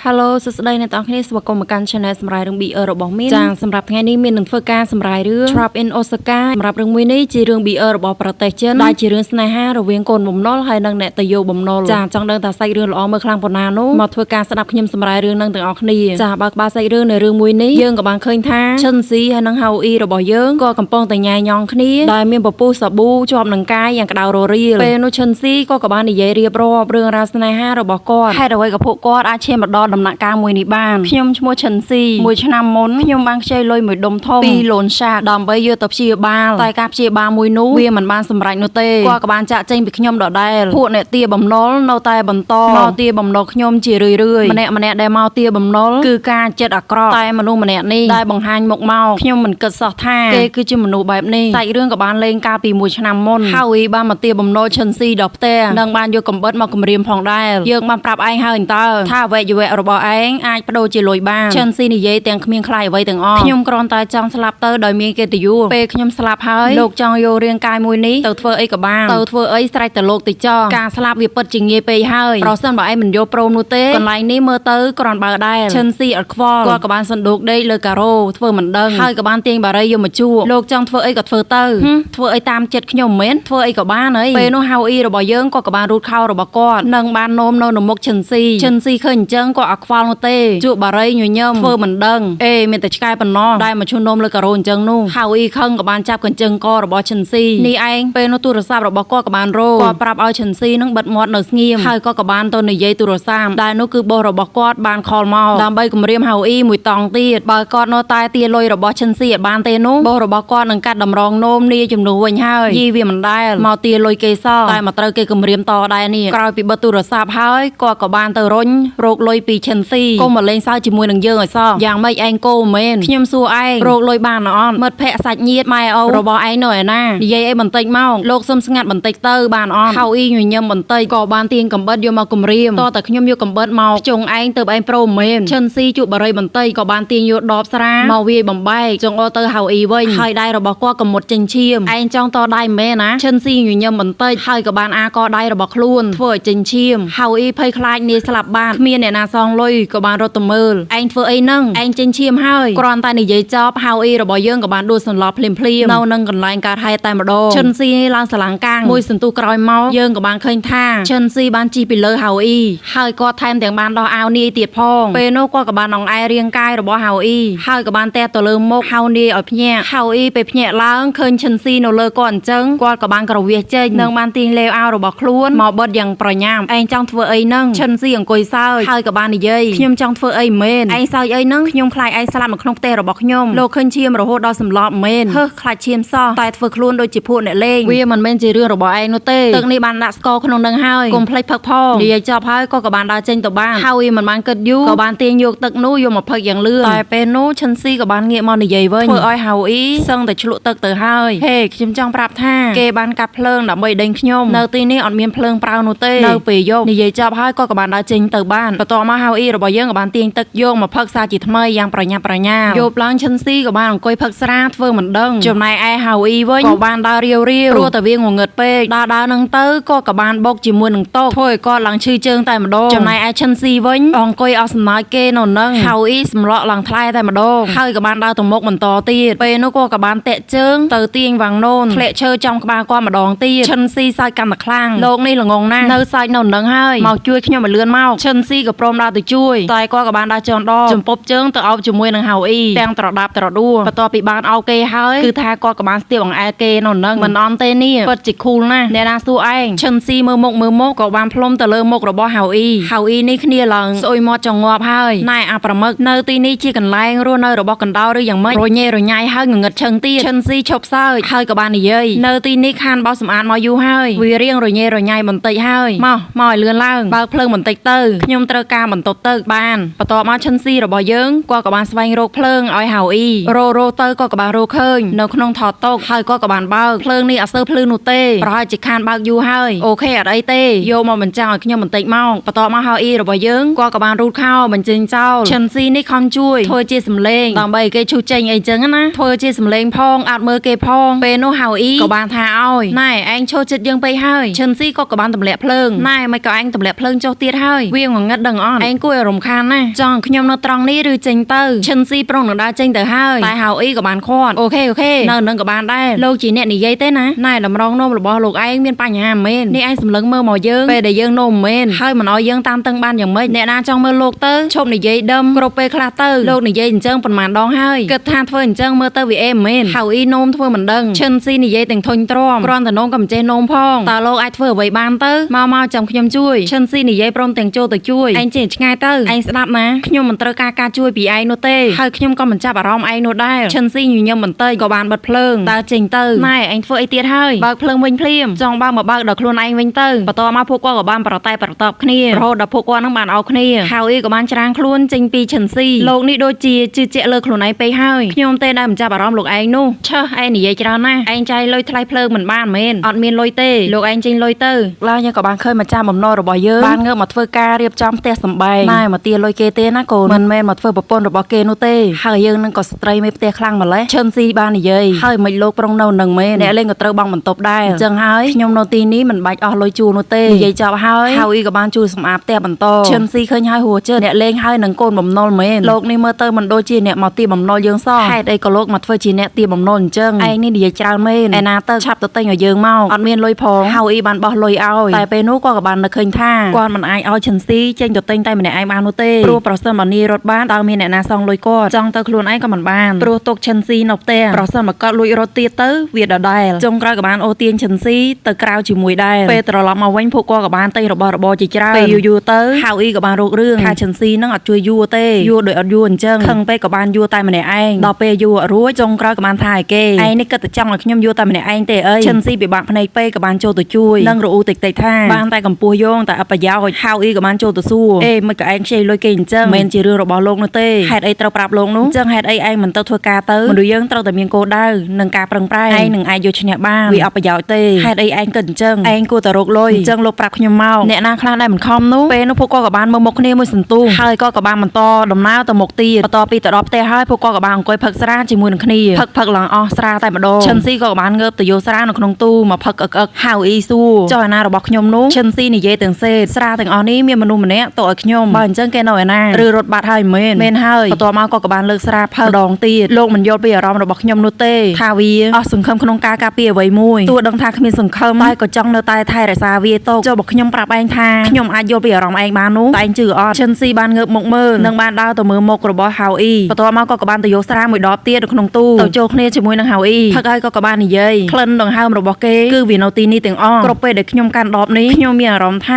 Hello សួស្តីអ្នកទាំងអស់គ្នាស្វាគមន៍មកកាន់ Channel សម្រាយរឿង BL របស់មីនចាសម្រាប់ថ្ងៃនេះមីននឹងធ្វើការសម្រាយរឿង Trap in Osaka សម្រាប់រឿងមួយនេះជារឿង BL របស់ប្រទេសចិនដែលជារឿងស្នេហារវាងកូនបំណុលហើយនិងអ្នកតយោបំណុលចាចង់ដឹងថាសាច់រឿងល្អមើលខ្លាំងប៉ុណ្ណានោះមកធ្វើការស្ដាប់ខ្ញុំសម្រាយរឿងនឹងទាំងអស់គ្នាចាបើក្បាលសាច់រឿងនៅរឿងមួយនេះយើងក៏បានឃើញថាឈិនស៊ីហើយនិងហៅអ៊ីរបស់យើងក៏កំពុងតែញ៉ែញ៉ង់គ្នាដែលមានពពុះសាប៊ូជាប់នឹងកាយយ៉ាងក្តៅររៀលពេលនោះឈិនស៊ីក៏បាននិយាយរៀបរាប់រឿងរ៉ាវស្នេហារបស់គាត់ហេតុអ្វីក៏ពួកគាត់អាចឈានមកដល់ដំណាក់កាលមួយនេះបានខ្ញុំឈ្មោះឈិនស៊ីមួយឆ្នាំមុនខ្ញុំបានខ្ចីលុយមួយដុំធំពីលូនសាដើម្បីយកទៅព្យាបាលតែការព្យាបាលមួយនោះវាមិនបានសម្រេចនោះទេគាត់ក៏បានចាក់ចេញពីខ្ញុំដដែលពួកអ្នកទាបំណុលនៅតែបន្តមកទាបំណុលខ្ញុំជារឿយៗម្នាក់ម្នាក់ដែលមកទាបំណុលគឺការចិត្តអាក្រក់តែមនុស្សម្នាក់នេះដែលបង្ហាញមុខមកខ្ញុំមិនគិតសោះថាគេគឺជាមនុស្សបែបនេះសាច់រឿងក៏បានលេងកាលពីមួយឆ្នាំមុនហើយបានមកទាបំណុលឈិនស៊ីដល់ផ្ទះនិងបានយកកំបិតមកគម្រាមផងដែរយើងបានប្រាប់ឯងហើយតើថាអវយវៈរបស់ឯងអាចបដូរជាលុយបានឈិនស៊ីនិយាយទាំងគ្មានខ្លាចអ្វីទាំងអស់ខ្ញុំគ្រាន់តែចង់ស្លាប់ទៅដោយមានកិត្តិយសពេលខ្ញុំស្លាប់ហើយលោកចង់យករាងកាយមួយនេះទៅធ្វើអីក៏បានទៅធ្វើអីស្រេចតែលោកទៅចោះការស្លាប់វាពិតជាងាយពេកហើយប្រសិនបើឯងមិនយល់ព្រមនោះទេកន្លែងនេះមើលទៅគ្រាន់បើដែរឈិនស៊ីអត់ខ្វល់គាត់ក៏បានសណ្ដូកដេកលើការ៉ូធ្វើមិនដឹងហើយក៏បានទាញបារីយកមកជក់លោកចង់ធ្វើអីក៏ធ្វើទៅធ្វើអីតាមចិត្តខ្ញុំមិនមែនធ្វើអីក៏បានហើយពេលនោះហៅអ៊ីរបស់យើងក៏បានរូតខោរបស់គាត់និងបាននោមនៅនៅមុខឈិនស៊ីឈិនស៊ីឃើញអញ្ចឹងក៏អត់ខ្វល់នោះទេជក់បារីញញឹមធ្វើមិនដឹងអេមានតែឆ្កែប៉ុណ្ណោះដែលមកឈូនោមលើការ៉ូអញ្ចឹងនោះហៅអ៊ីខឹងក៏បានចាប់កញ្ចឹងករបស់ឈិនស៊ីនេះឯងពេលនោះទូរស័ព្ទរបស់គាត់ក៏បានរោគាត់ប្រាប់ឲ្យឈិនស៊ីនឹងបិទមាត់នៅស្ងៀមហើយក៏បានទៅនិយាយទូរស័ព្ទដែលនោះគឺបោសរបស់គាត់បានខលមកដើម្បីគម្រាមហៅអ៊ីមួយតង់ទៀតបើគាត់នៅតែទាលុយរបស់ឈិនស៊ីឲ្យបានទេនោះបោសរបស់គាត់នឹងកាត់តម្រងនោមនាជំនួសវិញហើយយីវាមិនដែលមកទាលុយគេសោះតែមកត្រូវគេគម្រាមតដែរនេះក្រោយពីបិទទូរស័ព្ទហើយគាត់ក៏បានទៅរុញរកលុយពីឈិនស៊ីកុំមកលេងសើចជាមួយនឹងយើងឲ្យសោះយ៉ាងម៉េចឯងគោមែនខ្ញុំសួរឯងរកលុយបានអត់មិត្តភក្តិសាច់ញាតិម៉ែឪរបស់ឯងនៅឯណានិយាយអីបន្តិចមកលោកសុំស្ងាត់បន្តិចទៅបានអត់ហៅអ៊ីញញឹមបន្តិចក៏បានទាញកំបិតយកមកគម្រាមតតែខ្ញុំយកកំបិតមកចុងឯងទៅឯងប្រូមែនឈិនស៊ីជក់បារីបន្តិចក៏បានទាញយកដបស្រាមកវាយបំបែកចង្អុលទៅហៅអ៊ីវិញហើយដៃរបស់គាត់ក៏មុតចេញឈាមឯងចង់តដៃមែនណាឈិនស៊ីញញឹមបន្តិចហើយក៏បានអាកដៃរបស់ខ្លួនធ្វើឲ្យចេញឈាមហៅអ៊ីភ័យខ្លាចនាយស្លាប់បានគ្មានអ្នកណាសងលុយក៏បានរត់ទៅមើលឯងធ្វើអីហ្នឹងឯងចេញឈាមហើយគ្រាន់តែនិយាយចប់ហៅអ៊ីរបស់យើងក៏បានដួលសន្លប់ភ្លាមភ្លាមនៅនឹងកន្លែងកើតហេតុតែម្ដងឈិនស៊ីឡើងស្រឡាំងកាំងមួយសន្ទុះក្រោយមកយើងក៏បានឃើញថាឈិនស៊ីបានជិះពីលើហៅអ៊ីហើយគាត់ថែមទាំងបានដោះអាវនាយទៀតផងពេលនោះគាត់ក៏បានអង្អែលរាងកាយរបស់ហៅអ៊ីហើយក៏បានទះទៅលើមុខហៅនាយឲ្យភ្ញាក់ហៅអ៊ីពេលភ្ញាក់ឡើងឃើញឈិនស៊ីនៅលើគាត់អញ្ចឹងគាត់ក៏បានក្រវៀសចេញនិងបានទាញលេវអាវរបស់ខ្លួនមកបិទយ៉ាងប្រញាប់ឯងចង់ធ្វើអីហ្នឹងឈិនស៊ីអង្គុយសើចហើយក៏បាននិយាយខ្ញុំចង់ធ្វើអីមែនឯងសើចអីហ្នឹងខ្ញុំខ្លាចឯងស្លាប់នៅក្នុងផ្ទះរបស់ខ្ញុំលោកឃើញឈាមរហូតដល់សម្លប់មែនហឺខ្លាចឈាមសោះតែធ្វើខ្លួនដូចជាពួកអ្នកលេងវាមិនមែនជារឿងរបស់ឯងនោះទេទឹកនេះបានដាក់ស្ករក្នុងនឹងហើយកុំភ្លេចផឹកផងនិយាយចប់ហើយក៏បានដើរចេញទៅបានហើយមិនបានគិតយូរក៏បានទាញយកទឹកនោះយកមកផឹកយ៉ាងលឿនតែពេលនោះឈិនស៊ីក៏បានងាកមកនិយាយវិញធ្វើឲ្យហៅអ៊ីសឹងតែឆ្លក់ទឹកទៅហើយហេខ្ញុំចង់ប្រាប់ថាគេបានកាត់ភ្លើងដើម្បីដេញខ្ញុំនៅទីនេះអត់មានភ្លើងប្រើនោះទេនៅពេលយប់និយាយចប់ហើយក៏បានដើរចេញទៅបានបន្ទាប់មកហៅអ៊ីរបស់យើងក៏បានទាញទឹកយកមកផឹកសាជាថ្មីយ៉ាងប្រញាប់ប្រញាល់យប់ឡើងឈិនស៊ីក៏បានអង្គុយផឹកស្រាធ្វើមិនដឹងចំណែកឯហៅអ៊ីវិញក៏បានដើររាវរាវព្រោះតែវាងងឹតពេកដើរដើរនឹងទៅក៏បានបុកជាមួយនឹងតុធ្វើឲ្យគាត់ឡើងឈឺជើងតែម្ដងចំណែកឯឈិនស៊ីវិញអង្គុយអស់សំណើចគេនៅនឹងហៅអ៊ីសម្លក់ឡើងថ្លែតែម្ដងហើយក៏បានដើរទៅមុខបន្តទៀតពេលនោះក៏បានតាក់ជើងទៅទាញវាងនោនធ្លាក់ឈើចំក្បាលគាត់ម្ដងទៀតឈិនស៊ីសើចកាន់តែខ្លាំងលោកនេះល្ងងណាស់នៅសើចនៅនឹងហើយមកជួយខ្ញុំឲ្យលឿនមកឈិនស៊ីក៏ព្រមដើរទៅជួយតែគាត់ក៏បានដើរចងដចំពប់ជើងទៅអោបជាមួយនឹងហៅអ៊ីទាំងត្រដាប់ត្រដួបន្ទាប់ពីបានអោបគេហើយគឺថាគាត់ក៏បានស្ទាបអង្អែលគេនៅនឹងមិនអន់ទេនេះពិតជាខូលណាស់អ្នកណាសួរឯងឈិនស៊ីមើលមុខមើលមុខក៏បានផ្លុំទៅលើមុខរបស់ហៅអ៊ីហៅអ៊ីនេះគ្នាឡើងស្អុយមាត់ចង់ងាប់ហើយណែអាប្រមឹកនៅទីនេះជាកន្លែងរស់នៅរបស់កណ្ដោឬយ៉ាងម៉េចរញ៉េរញ៉ៃហើយងងឹតឈឹងទៀតឈិនស៊ីឈប់សើចហើយក៏បាននិយាយនៅទីនេះខានបោសសម្អាតមកយូរហើយវារៀងរញ៉េរញ៉ៃបន្តិចហើយមកមកឲ្យលឿនឡើងបើកភ្លើងបន្តិចទៅខ្ញុំត្រូវការបន្ទប់ទឹកបានបន្ទាប់មកឈិនស៊ីរបស់យើងគាត់ក៏បានស្វែងរកភ្លើងឲ្យហៅអ៊ីរោទៅក៏បានរកឃើញនៅក្នុងថតតុហើយគាត់ក៏បានបើកភ្លើងនេះអត់សូវភ្លឺនោះទេប្រហែលជាខានបើកយូរហើយអូខេអត់អីទេយកមកបញ្ចាំងឲ្យខ្ញុំបន្តិចមកបន្ទាប់មកហៅអ៊ីរបស់យើងគាត់ក៏បានរូតខោបញ្ចេញចោលឈិនស៊ីនេះខំជួយធ្វើជាសម្លេងដើម្បីគេឈូសចេញអីចឹងណាធ្វើជាសម្លេងផងអត់មើលគេផងពេលនោះហៅអ៊ីក៏បានថាឲ្យណែឯងឈោចិត្តយើងពេកហើយឈិនស៊ីក៏បានទម្លាក់ភ្លើងណែមិនក៏ឯងទម្លាក់ភ្លើងចុះទៀតហើយវាងងឹតដឹងអត់ឯ ឯងគួរឲ្យរំខានណាស់ចង់ឲ្យខ្ញុំនៅត្រង់នេះឬចេញទៅឈិនស៊ីប្រុងនឹងដើរចេញទៅហើយតែហៅអ៊ីក៏បានខាត់អូខេអូខេនៅនឹងក៏បានដែរលោកជាអ្នកនិយាយទេណាណែតម្រងនោមរបស់លោកឯងមានបញ្ហាមែននេះឯងសម្លឹងមើលមកយើងពេលដែលយើងនោមមែនហើយមិនឲ្យយើងតាមតឹងបានយ៉ាងម៉េចអ្នកណាចង់មើលលោកទៅឈប់និយាយដឹមគ្រប់ពេលខ្លះទៅលោកនិយាយអញ្ចឹងប៉ុន្មានដងហើយគិតថាធ្វើអញ្ចឹងមើលទៅវាអេមែនហៅអ៊ីនោមធ្វើមិនដឹងឈិនស៊ីនិយាយទាំងធុញទ្រាំគ្រាន់តែនោមក៏មិនចេះនោមផងតើលោកអាចធ្វើអ្វីបានទៅមកចាំខ្ញុំជួយឈិនស៊ីនិយាយព្រមទាំងចូលទៅជួយឯងចេះឆ្ងាយទៅឯងស្ដាប់ណាខ្ញុំមិនត្រូវការការជួយពីឯងនោះទេហើយខ្ញុំក៏មិនចាប់អារម្មណ៍ឯងនោះដែរឈិនស៊ីញញឹមបន្តិចក៏បានបិទភ្លើងដើរចេញទៅណែឯងធ្វើអីទៀតហើយបើកភ្លើងវិញភ្លាមចង់បើកមកបើកដល់ខ្លួនឯងវិញទៅបន្ទាប់មកពួកគាត់ក៏បានប្រតែប្រតបគ្នារហូតដល់ពួកគាត់នឹងបានអោគ្នាហើយអ៊ីក៏បានច្រាងខ្លួនចេញពីឈិនស៊ីលោកនេះដូចជាជឿជាក់លើខ្លួនឯងពេកហើយខ្ញុំទេដែលមិនចាប់អារម្មណ៍លោកឯងនោះឆើឯងនិយាយច្រើនណាស់ឯងចាយលុយថ្លៃភ្លើងមិនបានមែនអត់មានលុយទេលោកឯងចេញលុយទៅឡើយយើងក៏បានឃើញម្ចាស់បំណុលរបស់យើងបានងើបមកធ្វើការរៀបចំផ្ទះសម្បែងណែមកទាលុយគេទេណាកូនមិនមែនមកធ្វើប្រពន្ធរបស់គេនោះទេហើយយើងនឹងក៏ស្ត្រីមេផ្ទះខ្លាំងម្ល៉េះឈិនស៊ីបាននិយាយហើយមិនលោកប្រុងនៅនឹងមែនអ្នកលេងក៏ត្រូវបង់បន្ទប់ដែរអញ្ចឹងហើយខ្ញុំនៅទីនេះមិនបាច់អស់លុយជួលនោះទេនិយាយចប់ហើយហើយអ៊ីក៏បានជួយសម្អាតផ្ទះបន្តឈិនស៊ីឃើញហើយហួចិត្តអ្នកលេងហើយនឹងកូនបំណុលមែនលោកនេះមើលទៅមិនដូចជាអ្នកមកទាបំណុលយើងសោះហេតុអីក៏លោកមកធ្វើជាអ្នកទាបំណុលអញ្ចឹងឯងនេះនិយាយច្រើនមែនឯណាទៅឆាប់ទៅទិញឲ្យយើងមកអត់មានលុយផងហើយអ៊ីបានបោះលុយឲ្យតែពេលនោះគាត់ក៏បាននឹកឃើញថាគាត់មិនអាចឲ្យឈិនស៊ីចេញទៅទិញតែម្នាក់ឯងបាននោះទេព្រោះប្រសិនបើនាយរត់បានតើមានអ្នកណាសងលុយគាត់ចង់ទៅខ្លួនឯងក៏មិនបានព្រោះទុកឈិនស៊ីនៅផ្ទះប្រសិនបើគាត់លួចរត់ទៀតទៅវាដដែលចុងក្រោយក៏បានអូទាញឈិនស៊ីទៅក្រៅជាមួយដែរពេលត្រឡប់មកវិញពួកគាត់ក៏បានទិញរបស់របរជាច្រើនពេលយូរៗទៅហៅអ៊ីក៏បានរករឿងថាឈិនស៊ីនឹងអត់ជួយយួរទេយួរដោយអត់យួរអញ្ចឹងខឹងពេកក៏បានយួរតែម្នាក់ឯងដល់ពេលយួរអត់រួចចុងក្រោយក៏បានថាឲ្យគេឯងនេះគិតតែចង់ឲ្យខ្ញុំយួរតែម្នាក់ឯងទេអីឈិនស៊ីពិបាកភ្នែកពេកក៏បានចូលទៅជួយនឹងរអ៊ូតិចតិចថាបានតែកម្ពស់យោងតែអបប្រយោជន៍ហៅអ៊ីក៏បានចូលទៅសួរអេមិនក៏ឯងខ្ចីលុយគេអញ្ចឹងមិនជារឿងរបស់លោកនោះទេហេតុអីត្រូវប្រាប់លោកនោះអញ្ចឹងហេតុអីឯងមិនទៅធ្វើការទៅមនុស្សយើងត្រូវតែមានគោលដៅនិងការប្រឹងប្រែងឯងនឹងអាចយកឈ្នះបានវាអបប្រយោជន៍ទេហេតុអីឯងគិតអញ្ចឹងឯងគួរតែរកលុយអញ្ចឹងលោកប្រាប់ខ្ញុំមកអ្នកណាខ្លះដែលមិនខំនោះពេលនោះពួកគាត់ក៏បានមើលមុខគ្នាមួយសន្ទុះហើយក៏បានបន្តដំណើរទៅមុខទៀតបន្ទាប់ពីទៅដល់ផ្ទះហើយពួកគាត់ក៏បានអង្គុយផឹកស្រាជាមួយនឹងគ្នាផឹកឡើងអស់ស្រាតែម្ដងឈិនស៊ីក៏បានងើបទៅយកស្រានៅក្នុងទូមកផឹកអឹកអឹកហៅអ៊ីសួរចុះអាណារបស់ខ្ញុំនោះឈិនស៊ីនិយាយទាំងសេតស្រាទាំងអស់នេះមានមនុស្សម្នាក់ទៅឲ្យខ្ញុំបើអញ្ចឹងគេនៅឯណាឬរត់បាត់ហើយមែនមែនហើយបន្ទាប់មកក៏បានលើកស្រាផឹកម្ដងទៀតលោកមិនយល់ពីអារម្មណ៍របស់ខ្ញុំនោះទេថាវាអស់សង្ឃឹមក្នុងការការពារអ្វីមួយទោះដឹងថាគ្មានសង្ឃឹមតែក៏ចង់នៅតែថែរក្សាវាទុកចូលបើខ្ញុំប្រាប់ឯងថាខ្ញុំអាចយល់ពីអារម្មណ៍ឯងបាននោះតែឯងជឿអត់ឈិនស៊ីបានងើបមកមើលនិងបានដើរទៅមើលមុខរបស់ហៅអ៊ីបន្ទាប់មកក៏បានទៅយកស្រាមួយដបទៀតនៅក្នុងទូទៅចូលគ្នាជាមួយនឹងហៅអ៊ីផឹកហើយក៏បាននិយាយក្លិនដង្ហើមរបស់គេគឺវានៅទីនេះទាំងអស់គ្រប់ពេលដែលខ្ញុំកាន់ដបនេះខ្ញុំមានអារម្មណ៍ថា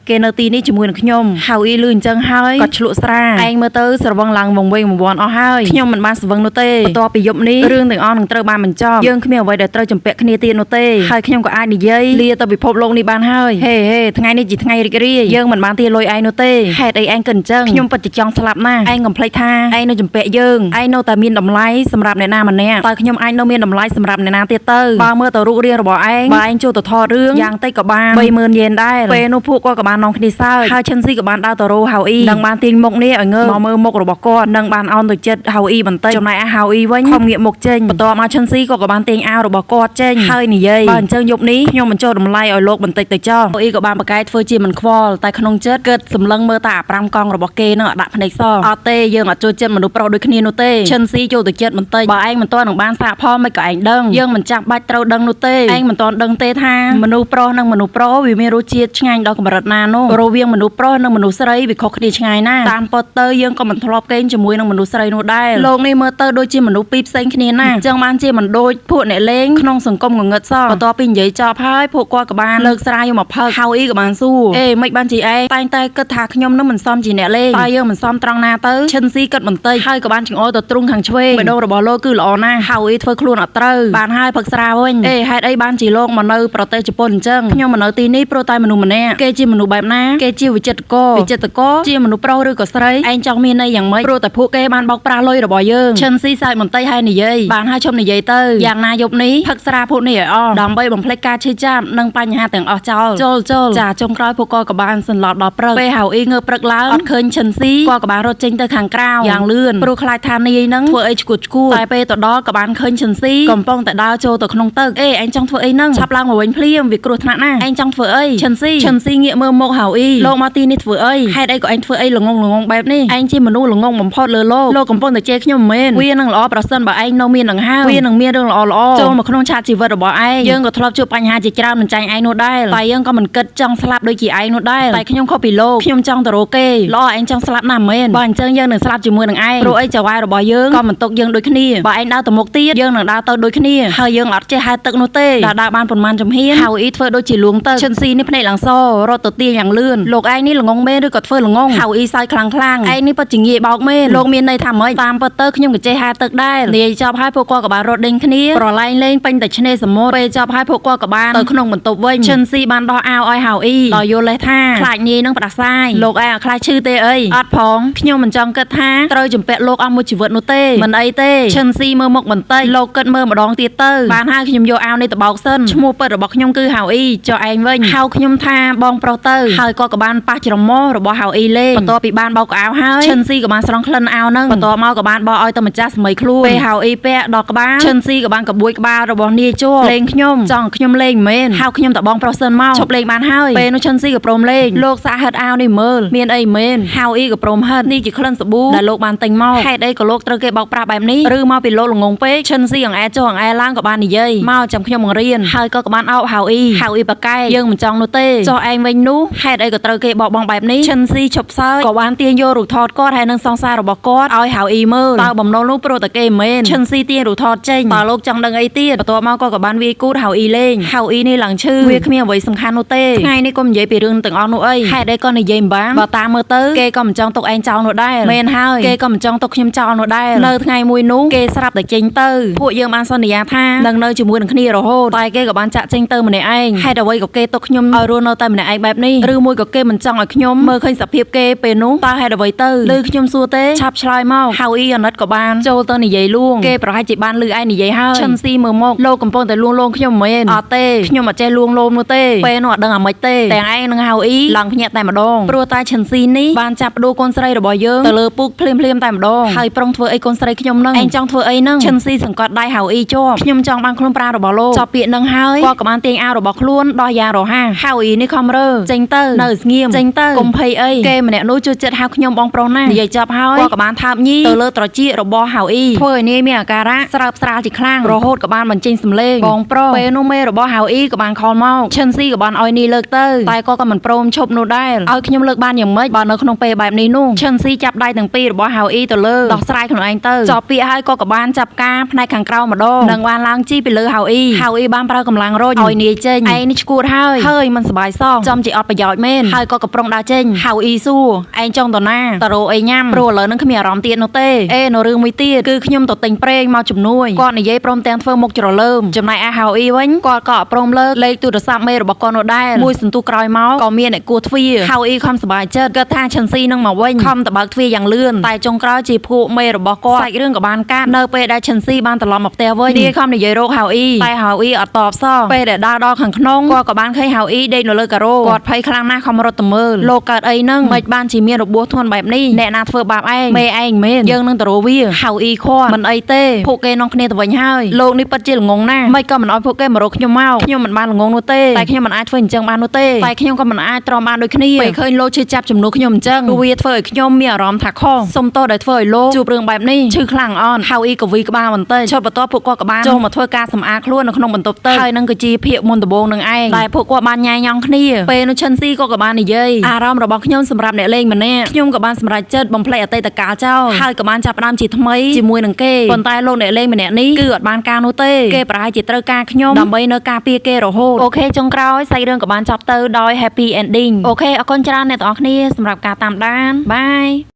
គេនៅទីនេះជាមួយនឹងខ្ញុំហៅអ៊ីលឺអញ្ចឹងហើយក៏ឆ្លក់ស្រាឯងមើលទៅស្រវឹងឡើងវង្វេងវង្វាន់អស់ហើយខ្ញុំមិនបានស្រវឹងនោះទេបន្ទាប់ពីយប់នេះរឿងទាំងអស់នឹងត្រូវបានបញ្ចប់យើងគ្មានអ្វីដែលត្រូវចម្ពាក់គ្នាទៀតនោះទេហើយខ្ញុំក៏អាចនិយាយលាទៅពិភពលោកនេះបានហើយហេហេថ្ងៃនេះជាថ្ងៃរីករាយយើងមិនបានទាលុយឯងនោះទេហេតុអីឯងគិតអញ្ចឹងខ្ញុំពិតជាចង់ស្លាប់ណាស់ឯងកុំភ្លេចថាឯងនៅចម្ពាក់យើងឯងនៅតែមានតម្លៃសម្រាប់អ្នកណាម្នាក់តែខ្ញុំអាចនៅមានតម្លៃសម្រាប់អ្នកណាទៀតទៅបើមើលទៅរូបរាងរបស់ឯងបើឯងចូលទៅថតរឿងយ៉ាងតិចក៏បាន30000យេនដែរពេលនោះពួកគាត់ក៏បាននាំគ្នាសើចហើយឈិនស៊ីក៏បានដើរទៅរោហៅអ៊ីនិងបានទាញមុខនេះឲ្យងើបមកមើលមុខរបស់គាត់និងបានអោនទៅចិត្តហៅអ៊ីបន្តិចចំណែកឯហៅអ៊ីវិញខំងាកមុខចេញបន្ទាប់មកឈិនស៊ីក៏បានទាញអាវរបស់គាត់ចេញហើយនិយាយបើអញ្ចឹងយប់នេះខ្ញុំបញ្ចុះតម្លៃឲ្យលោកបន្តិចទៅចោះអ៊ីក៏បានប្រកែកធ្វើជាមិនខ្វល់តែក្នុងចិត្តគិតសម្លឹងមើលតែអា5កង់របស់គេនឹងអត់ដាក់ភ្នែកសោះអត់ទេយើងអត់ចូលចិត្តមនុស្សប្រុសដូចគ្នានោះទេឈិនស៊ីចូលទៅចិត្តបន្តិចបើឯងមិនទាន់នឹងបានសាកផងមិនក៏ឯងដឹងយើងមិនចាំបាច់ត្រូវដឹងនោះទេឯងមិនទាន់ដឹងទេថាមនុស្សប្រុសនិងមនុស្សប្រុសវាមានរសជាតិឆ្ងាញ់ដល់កម្រិតណានោះរវាងមនុស្សប្រុសនិងមនុស្សស្រីវាខុសគ្នាឆ្ងាយណាស់តាមពិតទៅយើងក៏មិនធ្លាប់កេងជាមួយនឹងមនុស្សស្រីនោះដែរលោកនេះមើលទៅដូចជាមនុស្សពីរផ្សេងគ្នាណាស់អញ្ចឹងបានជាមិនដូចពួកអ្នកលេងក្នុងសង្គមងងឹតសោះបន្ទាប់ពីនិយាយចប់ហើយពួកគាត់ក៏បានលើកស្រាយយកមកផឹកហៅអ៊ីក៏បានសួរអេមិនបានជាឯងតែងតែគិតថាខ្ញុំនឹងមិនសមជាអ្នកលេងតែយើងមិនសមត្រង់ណាទៅឈិនស៊ីគិតបន្តិចហើយក៏បានចង្អុលទៅទ្រុងខាងឆ្វេងបេះដូងរបស់លោកគឺល្អណាស់ហៅអ៊ីធ្វើខ្លួនអត់ត្រូវបានហើយផឹកស្រាវិញអេហេតុអីបានជាលោកមកនៅប្រទេសជប៉ុនអញ្ចឹងខ្ញុំមកនៅទីនេះព្រោះតែមនុស្សម្នាក់គេជាមនុស្សបែបណាគេជាវិចិត្រករវិចិត្រករជាមនុស្សប្រុសឬក៏ស្រីឯងចង់មានន័យយ៉ាងម៉េចព្រោះតែពួកគេបានបោកប្រាស់លុយរបស់យើងឈិនស៊ីសើចបន្តិចហើយនិយាយបានហើយឈប់និយាយទៅយ៉ាងណាយប់នេះផឹកស្រាពួកនេះឲ្យអស់ដើម្បីបំភ្លេចការឈឺចាប់និងបញ្ហាទាំងអស់ចោលចូលចូលចាចុងក្រោយពួកគាត់ក៏បានសន្លប់ដល់ព្រឹកពេលហៅអ៊ីងើបព្រឹកឡើងអត់ឃើញឈិនស៊ីគាត់ក៏បានរត់ចេញទៅខាងក្រៅយ៉ាងលឿនព្រោះខ្លាចថានាយនឹងធ្វើអីឈួតឈួតតែពេលទៅដល់ក៏បានឃើញឈិនស៊ីកំពុងតែដើរចូលទៅក្នុងទឹកអេឯងចង់ធ្វើអីនឹងឆាប់ឡើងមកវិញភ្លាមវាគ្រោះថ្នាក់ណាស់ឯងចង់ធ្វើអីឈិនស៊ីឈិនស៊ីងាកមើលមុខហៅអ៊ីលោកមកទីនេះធ្វើអីហេ េតុអីក៏ឯងធ្វើអីល្ងងល្ងងបែបនេះឯងជាមនុស្សល្ងងបំផុតលើលោកលោកកំពុងតែជេរខ្ញុំមែនវានឹងល្អប្រសិនបើឯងនៅមានដង្ហើមវានឹងមានរឿងល្អល្អចូលមកក្នុងឆាកជីវិតរបស់ឯងយើងក៏ធ្លាប់ជួបបញ្ហាជាច្រើនមិនចាញ់ឯងនោះដែរតែយើងក៏មិនគិតចង់ស្លាប់ដូចជាឯងនោះដែរតែខ្ញុំខុសពីលោកខ្ញុំចង់ទៅរកគេល្អឯងចង់ស្លាប់ណាស់មែនបើអញ្ចឹងយើងនឹងស្លាប់ជាមួយនឹងឯងព្រោះអីចៅហ្វាយរបស់យើងក៏មិនទុកយើងដូចគ្នាបើឯងដើរទៅមុខទៀតយើងនឹងដើរទៅដូចគ្នាហើយយើងអត់ចេះហែលទឹកនោះទេដើរដើរបានប៉ុន្មានជំហានហៅអ៊ីធ្វើដូចជាលួងទឹកឈិនស៊ីនេះភ្នែកឡើងសរត់ទៅទាយ៉ាងលឿនលោកឯងនេះល្ងងមែនឬក៏ធ្វើល្ងងហៅអ៊ីសើចខ្លាំងខ្លាំងឯងនេះពិតជាងាយបោកមែនលោកមានន័យថាម៉េចតាមពិតទៅខ្ញុំក៏ចេះហែលទឹកដែរនិយាយចប់ហើយពួកគាត់ក៏បានរត់ដេញគ្នាប្រឡែងលេងពេញតែឆ្នេរសមុទ្រពេលចប់ហើយពួកគាត់ក៏បានទៅក្នុងបន្ទប់វិញឈិនស៊ីបានដោះអាវឲ្យហៅអ៊ីដោយយល់លេសថាខ្លាចនាយនឹងផ្ដាសាយលោកឯងអត់ខ្លាចឈឺទេអីអត់ផងខ្ញុំមិនចង់គិតថាត្រូវជំពាក់លោកអស់មួយជីវិតនោះទេមិនអីទេឈិនស៊ីមើលមុខបន្តិចលោកគិតមើលម្ដងទៀតទៅបានហើយខ្ញុំយកអាវនេះទៅបោកសិនឈ្មោះពិតរបស់ខ្ញុំគឺហៅអ៊ីចុះឯងវិញហៅខ្ញុំថាបងប្រុសទៅហើយគាត់ក៏បានប៉ះច្រមុះរបស់ហៅអ៊ីលេងបន្ទាប់ពីបានបោកអាវហើយឈិនស៊ីក៏បានស្រង់ក្លិនអាវហ្នឹងបន្ទាប់មកក៏បានបោកឲ្យទៅម្ចាស់សម័យខ្លួនពេលហៅអ៊ីពាក់ដល់ក្បាលឈិនស៊ីក៏បានកបួយក្បាលរបស់នាយជាប់លេងខ្ញុំចង់ខ្ញុំលេងមែនហៅខ្ញុំតបងប្រុសសិនមកឈប់លេងបានហើយពេលនោះឈិនស៊ីក៏ព្រមលេងលោកសាកហិតអាវនេះមើលមានអីមែនហៅអ៊ីក៏ព្រមហិតនេះជាក្លិនសាប៊ូដែលលោកបានទិញមកហេតុអីក៏លោកត្រូវគេបោកប្រាស់បែបនេះឬមកពីលោកល្ងងពេកឈិនស៊ីអង្អែចុះអង្អែឡើងក៏បាននិយាយមកចាំខ្ញុំបង្រៀនហើយក៏បានអោបហៅអ៊ីហៅអ៊ីប៉ាកែយើងមិនចង់នោះទេចុះឯងវិញនោះហេតុអីក៏ត្រូវគេបោកបងបែបនេះឈិនស៊ីឈប់សើចក៏បានទាញយករូបថតគាត់ហើយនឹងសង្សាររបស់គាត់ឲ្យហៅអ៊ីមើលតើបំណុលនោះព្រោះតែគេមែនឈិនស៊ីទាញរូបថតចេញតើលោកចង់ដឹងអីទៀតបន្ទាប់មកក៏បានវាយគូតហៅអ៊ីលេងហៅអ៊ីនេះឡើងឈឺវាគ្មានអ្វីសំខាន់នោះទេថ្ងៃនេះកុំនិយាយពីរឿងទាំងអស់នោះអីហេតុអីក៏និយាយមិនបានបើតាមមើលទៅគេក៏មិនចង់ទុកឯងចោលនោះដែរមែនហើយគេក៏មិនចង់ទុកខ្ញុំចោលនោះដែរនៅថ្ងៃមួយនោះគេស្រាប់តែចេញទៅពួកយើងបានសន្យាថានឹងនៅជាមួយនឹងគ្នារហូតតែគេក៏បានចាក់ចេញទៅម្នាក់ឯងហេតុអ្វីក៏គេទុកខ្ញុំឲ្យរស់នៅតែម្នាក់ឯងបែបនេះឬមួយក៏គេមិនចង់ឲ្យខ្ញុំមើលឃើញសភាពគេពេលនោះតើហេតុអ្វីទៅឬខ្ញុំសួរទេឆាប់ឆ្លើយមកហៅអ៊ីអាណិតក៏បានចូលទៅនិយាយលួងគេប្រហែលជាបានលឺឯងនិយាយហើយឈិនស៊ីមើលមកលោកកំពុងតែលួងលោមខ្ញុំមែនអត់ទេខ្ញុំអត់ចេះលួងលោមនោះទេពេលនោះអត់ដឹងអាម៉េចទេទាំងឯងនឹងហៅអ៊ីឡើងភ្ញាក់តែម្ដងព្រោះតែឈិនស៊ីនេះបានចាប់ដួលកូនស្រីរបស់យើងទៅលើពូកភ្លាមភ្លាមតែម្ដងហើយប្រុងធ្វើអីកូនស្រីខ្ញុំនឹងឯងចង់ធ្វើអីនឹងឈិនស៊ីសង្កត់ដៃហៅអ៊ីជាប់ខ្ញុំចង់បានខ្លួនប្រារបស់លោកចប់ពាក្យនឹងហើយគាត់ក៏បានទាញអាវរបស់ខ្លួនដោះយ៉ាងរហ័សហៅអ៊ីនេះខំរើចេញទៅនៅស្ងៀមចេញទៅកុំភ័យអីគេម្នាក់នោះជួយចិត្តហៅខ្ញុំបងប្រុសណាស់និយាយចប់ហើយគាត់ក៏បានថើបញីទៅលើត្រចៀករបស់ហៅអ៊ីធ្វើឲ្យនាយមានអាការៈស្រើបស្រាលជាខ្លាំងរហូតក៏បានបញ្ចេញសំឡេងបងប្រុសពេលនោះមេរបស់ហៅអ៊ីក៏បានខលមកឈិនស៊ីក៏បានឲ្យនាយលើកទៅតែគាត់ក៏មិនព្រមឈប់នោះដែរឲ្យខ្ញុំលើកបានយ៉ាងម៉េចបើនៅក្នុងពេលបែបនេះនោះឈិនស៊ីចាប់ដៃទាំងពីររបស់ហៅអ៊ីទៅលើដោះស្រាយខ្លួនឯងទៅចប់ពាក្យហើយគាត់ក៏បានចាប់ការផ្នែកខាងក្រៅម្ដងនិងបានឡើងជីពីលើហៅអ៊ីហៅអ៊ីបានប្រើកម្លាំងរុញឲ្យនាយចេញឯងនេះឈួតហើយហើយមិនសប្បាយសោះចំជាអត់ប្រយោជន៍មែនហើយក៏កំប្រុងដើរចេញហៅអ៊ីសួរឯងចង់ទៅណាតរោអីញ៉ាំព្រោះឥឡូវនឹងគ្មានអារម្មណ៍ទៀតនោះទេអេនៅរឿងមួយទៀតគឺខ្ញុំទៅទិញប្រេងមកជំនួយគាត់និយាយព្រមទាំងធ្វើមុខច្រលើមចំណែកឯហៅអ៊ីវិញគាត់ក៏អត់ព្រមលើកលេខទូរស័ព្ទមេរបស់គាត់នោះដែរមួយសន្ទុះក្រោយមកក៏មានអ្នកគោះទ្វារហៅអ៊ីខំសប្បាយចិត្តគាត់ថាឈិនស៊ីនឹងមកវិញខំទៅបើកទ្វារយ៉ាងលឿនតែចុងក្រោយជាពួកមេរបស់គាត់សាច់រឿងក៏បានកាត់នៅពេលដែលឈិនស៊ីបានត្រឡប់មកផ្ទះវិញនាយខំនិយាយរកហៅអ៊ីតែហៅអ៊ីអត់តបសោះពេលដែលដើរដល់ខាងក្នុងគាត់ក៏បានឃើញហៅអ៊ីដេកនៅលើការ៉ូគាត់ភ័យខ្លាំងណាស់ខំរត់ទៅមើលលោកកើតអីនឹងមិនបានជាមានរបួសធ្ងន់បែបនេះអ្នកណាធ្វើបាបឯងមេឯងមែនយើងនឹងទៅរកវាហៅអ៊ីគាត់មិនអីទេពួកគេនាំគ្នាទៅវិញហើយលោកនេះពិតជាល្ងងណាស់មិនក៏មិនអោយពួកគេមករកខ្ញុំមកខ្ញុំមិនបានល្ងងនោះទេតែខ្ញុំមិនអាចធ្វើអញ្ចឹងបាននោះទេតែខ្ញុំក៏មិនអាចទ្រាំបានដូចគ្នាពេលឃើញលោកឈឺចាប់ជំនួសខ្ញុំអញ្ចឹងវាធ្វើឲ្យខ្ញុំមានអារម្មណ៍ថាខុសសុំទោសដែលធ្វើឲ្យលោកជួបរឿងបែបនេះឈឺខ្លាំងអន់ហៅអ៊ីក៏វីក្បាលបន្តិចឈប់បន្ទាប់ពួកគាត់ក៏បានចូលមកធ្វើការសម្អាតខ្លួននៅក្នុងបន្ទប់ទឹកហើយនឹងក៏ជាភាកមុនដំបូងនឹងឯងដែលពួកគាត់បានញ៉ៃញ៉ង់គ្នាពេលនោះឈិនស៊ីក៏បាននិយាយអារម្មណ៍របស់ខ្ញុំសម្រាប់អ្នកលេងម្នាក់ខ្ញុំក៏បានសម្រេចចិត្តបំភ្លេចអតីតកាលចោលហើយក៏បានចាប់ផ្ដើមជាថ្មីជាមួយនឹងគេប៉ុន្តែលោកអ្នកលេងម្នាក់នេះគឺអត់បានការនោះទេគេប្រហែលជាត្រូវការខ្ញុំដើម្បីនៅការពារគេរហូត OK ចុងក្រោយសាច់រឿងក៏បានចប់ទៅដោយ happy ending OK អរគុណច្រើនអ្នកទាំងអស់គ្នាសម្រាប់ការតាមដាន bye.